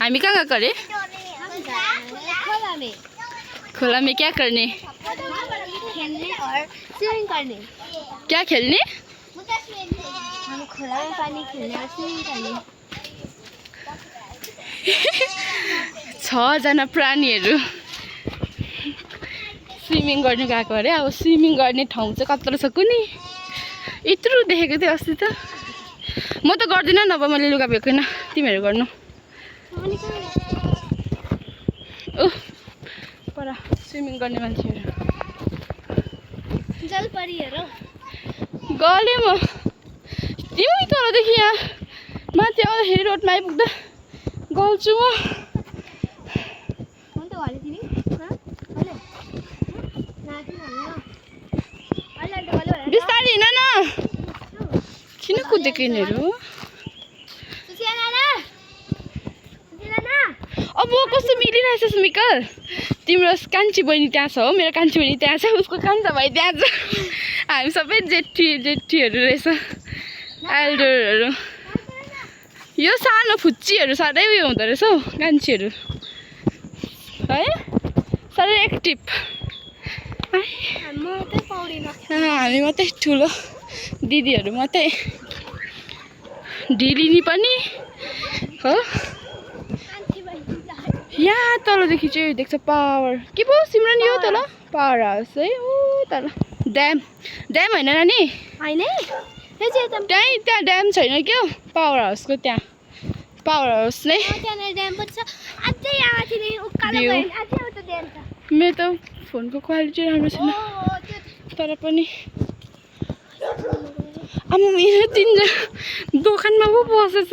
हामी कहाँ गएको अरे खोला में क्या करने खेलने और स्विमिंग करने क्या खेल्ने हम खोला में पानी खेलने और स्विमिंग करने 6 जना प्राणीहरू स्विमिङ गर्न गएको अरे अब स्विमिङ गर्ने ठाउँ चाहिँ कत्रो छ कुनी यत्रो देखेको थिएँ अस्ति त म त गर्दिनँ नभए मैले लुगा भेक्दैन तिमीहरू गर्नु ओह पर स्विमिङ गर्ने मान्छेहरू जलपरीहरू गलेँ म तिमी तलदेखि यहाँ माथि आउँदाखेरि रोडमा आइपुग्दा गल्छु म बिस्तारै हिँड न किन कुदेको यिनीहरू अब कस्तो मिलिरहेछ स्मिकल तिम्रो कान्छी बहिनी त्यहाँ छ हो मेरो कान्छी बहिनी त्यहाँ छ उसको कान्छा भाइ त्यहाँ छ हामी सबै जेठीहरू रहेछ एल्डरहरू यो सानो फुच्चीहरू साह्रै उयो हुँदो रहेछ हौ कान्छीहरू है साह्रै एक्टिभ हामी मात्रै ठुलो दिदीहरू मात्रै ढिलिनी पनि हो यहाँ तलदेखि चाहिँ देख्छ पावर के पो सिमरन यो तल पावर हाउस है ऊ तल ड्याम होइन नानी त्यहाँ ड्याम छैन क्या पावर हाउसको त्यहाँ पावर हाउस नै मेरो त फोनको क्वालिटी राम्रो छैन तर पनि अब मेरो 3 जना दोकानमा पो बसेछ